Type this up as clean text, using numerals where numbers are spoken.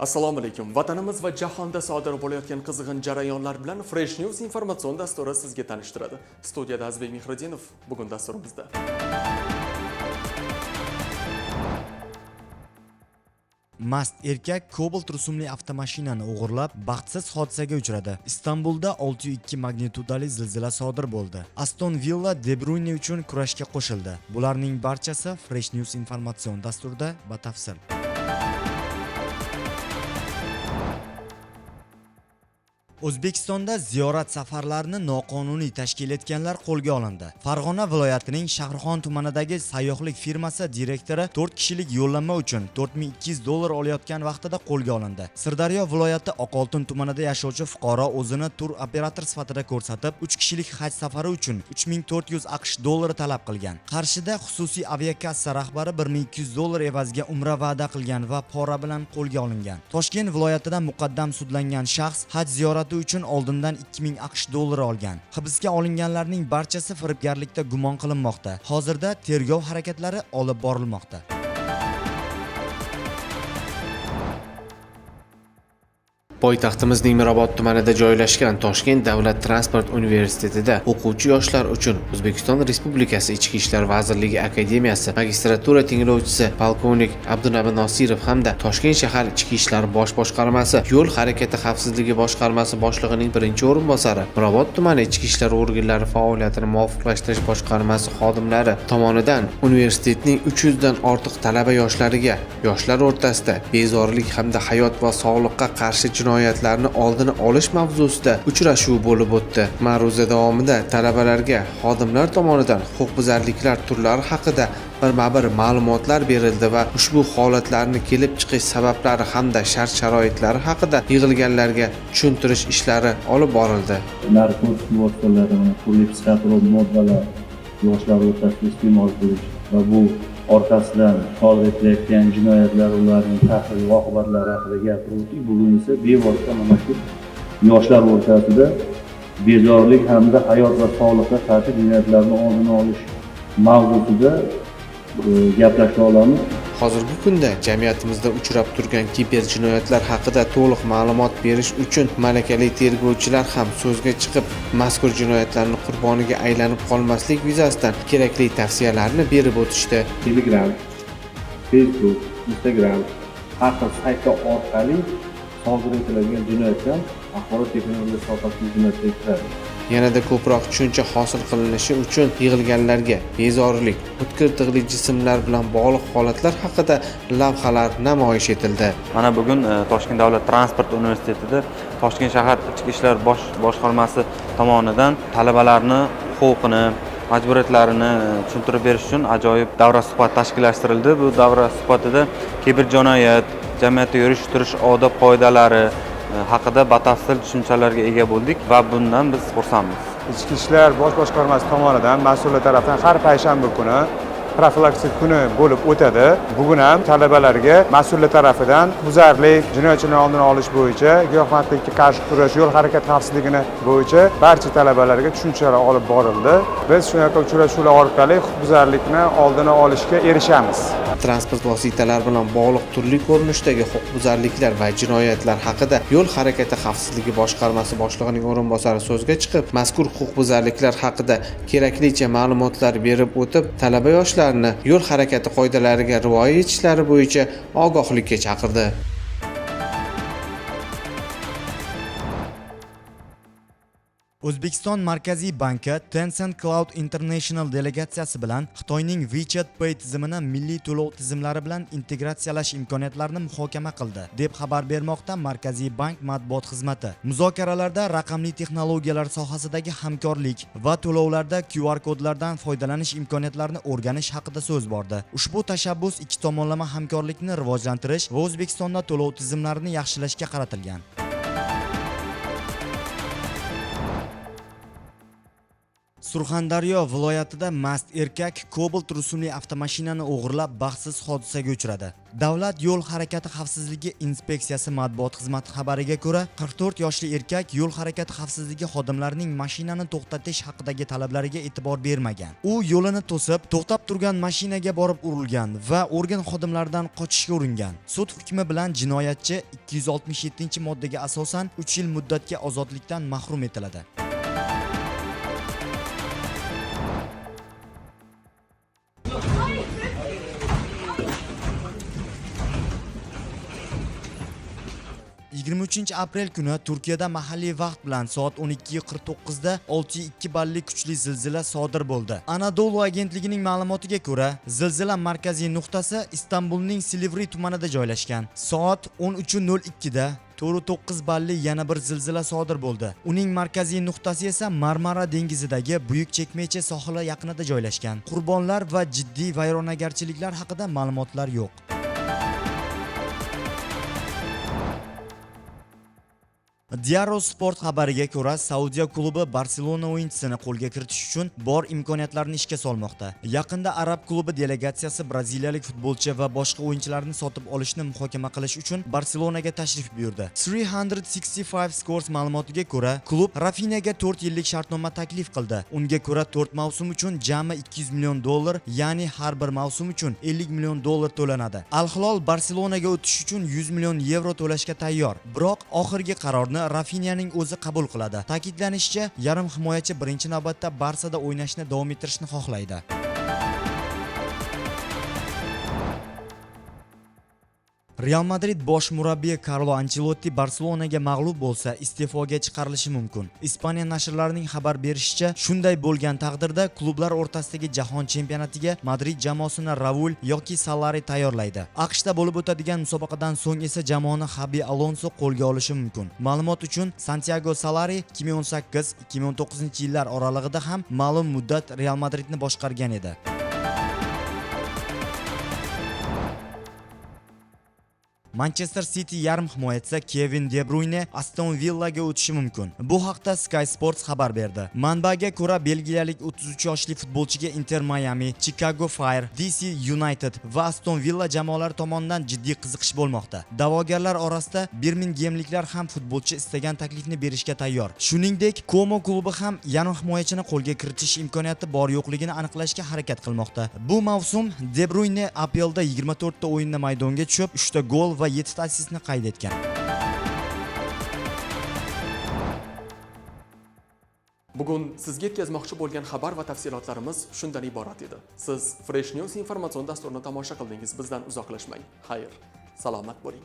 Assalomu alaykum. Vatanimiz va jahonda sodir bo'layotgan qizg'in jarayonlar bilan Fresh News informatsion dasturi sizga tanishtiradi. Studiyada Azbek Mehriddinov bugun dasturimizda. Mast erkak Cobalt rusumli avtomashinani o'g'irlab, baxtsiz hodisaga uchradi. Istanbulda 6.2 magnitudali zilzila sodir bo'ldi. Aston Villa De Bruyne uchun kurashga qo'shildi. Bularning barchasi Fresh News informatsion dasturida batafsil. O'zbekistonda ziyorat safarlarini noqonuniy tashkil etganlar qo'lga olindi. Farg'ona viloyatining Shahrixon tumanidagi sayyohlik firmasi direktori 4 kishilik yo'llanma uchun 4200 dollar olayotgan vaqtida qo'lga olindi. Sirdaryo viloyati Oqoltin tumanida yashovchi fuqaro o'zini tur operator sifatida ko'rsatib, 3 kishilik haj safari uchun 3400 AQSh dollari talab qilgan. Qarshida xususiy aviakassa rahbari 1200 dollar evaziga umra va'da qilgan va pora bilan qo'lga olingan. Toshkent viloyatida muqaddam sudlangan shaxs haj ziyorati uchun oldindan 2000 AQSh dollari olgan. Hibsga olinganlarning barchasi firibgarlikda gumon qilinmoqda. Hozirda tergov harakatlari olib borilmoqda. Poytaxtimizning Mirobod tumanida joylashgan Toshkent davlat transport universitetida o'quvchi yoshlar uchun O'zbekiston Respublikasi Ichki ishlar vazirligi akademiyasi magistratura tinglovchisi polkovnik Abdunabi Nosirov hamda Toshkent shahar Ichki ishlar bosh boshqarmasi yo'l harakati xavfsizligi boshqarmasi boshlig'ining birinchi o'rinbosari, Mirobod tumani ichki ishlar organlari faoliyatini muvofiqlashtirish boshqarmasi xodimlari tomonidan universitetning 300 dan ortiq talaba yoshlariga yoshlar o'rtasida bezorilik hamda hayot va sog'liqqa qarshi jinoyatlarni oldini olish mavzusida uchrashuv bo'lib o'tdi. Ma'ruza davomida talabalarga xodimlar tomonidan huquqbuzarliklar turlari haqida birma-bir ma'lumotlar berildi va ushbu holatlarni kelib chiqish sabablari hamda shart-sharoitlari haqida yig'ilganlarga tushuntirish ishlari olib borildi. Narkotik vositalar, mana turli psixotrop moddalar yoshlar o'rtasida iste'mol qilish va bu orqasidan sodir etilayotgan jinoyatlar, ularning ta'sir va oqibatlari haqida gapirib o'tdik. Bugun esa bevosita mana shu yoshlar o'rtasida bezorilik hamda hayot va sog'liqqa qarshi jinoyatlarni oldini olish mavzusida gaplasha olamiz. Hozirgi kunda jamiyatimizda uchrab turgan kiber jinoyatlar haqida to'liq ma'lumot berish uchun malakali tergovchilar ham so'zga chiqib, mazkur jinoyatlarni qurboniga aylanib qolmaslik yuzasidan kerakli tavsiyalarni berib o'tishdi. Telegram, Facebook, Instagram har xil saytlar orqali sodir etiladigan jinoyatlar axborot texnologiyasi sohasidagi jinoyatga kiradi. Yanada ko'proq tushuncha hosil qilinishi uchun yig'ilganlarga bezorilik, o'tkir tig'li jismlar bilan bog'liq holatlar haqida lavhalar namoyish etildi. Mana bugun Toshkent davlat transport universitetida Toshkent shahar ichki ishlar bosh boshqarmasi tomonidan talabalarni huquqini, majburiyatlarini tushuntirib berish uchun ajoyib davra suhbat tashkillashtirildi. Bu davra suhbatida kiber jinoyat, jamiyatda yurish turish odob qoidalari haqida batafsil tushunchalarga ega bo'ldik va bundan biz xursandmiz. Ichki ishlar bosh boshqarmasi tomonidan mas'ullar tarafidan har payshanba kuni profilaktik kuni bo'lib o'tadi. Bugun ham talabalarga mas'ullar tarafidan huquqbuzarlik, jinoyatchilikni oldini olish bo'yicha, giyohvandlikka qarshi kurash, yo'l harakati xavfsizligini bo'yicha barcha talabalarga tushunchalar olib borildi. Biz shunaqa uchrashuvlar orqali huquqbuzarlikni oldini olishga erishamiz. Transport vositalari bilan bog'liq turli ko'rinishdagi huquqbuzarliklar va jinoyatlar haqida yo'l harakati xavfsizligi boshqarmasi boshlig'ining o'rinbosari so'zga chiqib, mazkur huquqbuzarliklar haqida keraklicha ma'lumotlar berib o'tib, talaba yoshlarni yo'l harakati qoidalariga rioya etishlari bo'yicha ogohlikka chaqirdi. O'zbekiston Markaziy banki Tencent Cloud International delegatsiyasi bilan Xitoyning WeChat Pay tizimini milliy to'lov tizimlari bilan integratsiyalash imkoniyatlarini muhokama qildi, deb xabar bermoqda Markaziy bank matbuot xizmati. Muzokaralarda raqamli texnologiyalar sohasidagi hamkorlik va to'lovlarda QR kodlardan foydalanish imkoniyatlarini o'rganish haqida so'z bordi. Ushbu tashabbus ikki tomonlama hamkorlikni rivojlantirish va O'zbekistonda to'lov tizimlarini yaxshilashga qaratilgan. Surxondaryo viloyatida mast erkak Cobalt rusumli avtomashinani o'g'irlab, baxtsiz hodisaga uchradi. Davlat yo'l harakati xavfsizligi inspeksiyasi matbuot xizmati xabariga ko'ra, 44 yoshli erkak yo'l harakati xavfsizligi xodimlarining mashinani to'xtatish haqidagi talablariga e'tibor bermagan. U yo'lini to'sib, to'xtab turgan mashinaga borib urilgan va organ xodimlaridan qochishga uringan. Sud hukmi bilan jinoyatchi 267-moddaga asosan 3 yil muddatga ozodlikdan mahrum etiladi. 23 aprel kuni Turkiyada mahalliy vaqt bilan soat 12:49 da 6,2 balli kuchli zilzila sodir bo'ldi. Anadolu agentligining ma'lumotiga ko'ra, zilzila markaziy nuqtasi Istanbulning Silivri tumanida joylashgan. Soat 13:02 da 4,9 balli yana bir zilzila sodir bo'ldi. Uning markaziy nuqtasi esa Marmara dengizidagi Buyuk Chekmeche sohili yaqinida joylashgan. Qurbonlar va jiddiy vayronagarchiliklar haqida ma'lumotlar yo'q. Diario Sport xabariga ko'ra, Saudiya klubi Barselona o'yinchisini qo'lga kiritish uchun bor imkoniyatlarni ishga solmoqda. Yaqinda arab klubi delegatsiyasi braziliyalik futbolchi va boshqa o'yinchilarni sotib olishni muhokama qilish uchun Barselonaga tashrif buyurdi. 365 Scores ma'lumotiga ko'ra, klub Rafinyaga 4 yillik shartnoma taklif qildi. Unga ko'ra, 4 mavsum uchun jami 200 million dollar, ya'ni har bir mavsum uchun 50 million dollar to'lanadi. Al Hilol Barselonaga o'tish uchun 100 million yevro to'lashga tayyor. Biroq oxirgi qarorni Rafinyaning o'zi qabul qiladi. Ta'kidlanishicha, yarim himoyachi birinchi navbatda Barsada o'ynashni davom ettirishni xohlaydi. Real Madrid bosh murabbiyi Karlo Ancelotti Barselonaga mag'lub bo'lsa, iste'foga chiqarilishi mumkin. Ispaniya nashrlarining xabar berishicha, shunday bo'lgan taqdirda klublar o'rtasidagi jahon chempionatiga Madrid jamoasini Raul yoki Solari tayyorlaydi. AQShda bo'lib o'tadigan musobaqadan so'ng esa jamoani Xabi Alonso qo'lga olishi mumkin. Ma'lumot uchun, Santiago Solari 2018-2019 yillar oralig'ida ham ma'lum muddat Real Madridni boshqargan edi. Manchester City yarim himoyachisi Kevin De Bruyne Aston Villaga o'tishi mumkin. Bu haqda Sky Sports xabar berdi. Manbaga ko'ra, belgiyalik 33 yoshli futbolchiga Inter Miami, Chicago Fire, DC United va Aston Villa jamoalari tomonidan jiddiy qiziqish bo'lmoqda. Da'vogarlar orasida Birmingemliklar ham futbolchi istagan taklifni berishga tayyor. Shuningdek, Como klubi ham yarim himoyachini qo'lga kiritish imkoniyati bor yo'qligini aniqlashga harakat qilmoqda. Bu mavsum De Bruyne APLda 24 ta o'yinda maydonga tushib, 3 ta gol va 7 ta assistni qayd etgan. Bugun sizga yetkazmoqchi bo'lgan xabar va tafsilotlarimiz shundan iborat edi. Siz Fresh News informatsion dasturini tomosha qildingiz. Bizdan uzoqlashmang. Xayr, salomat bo'ling.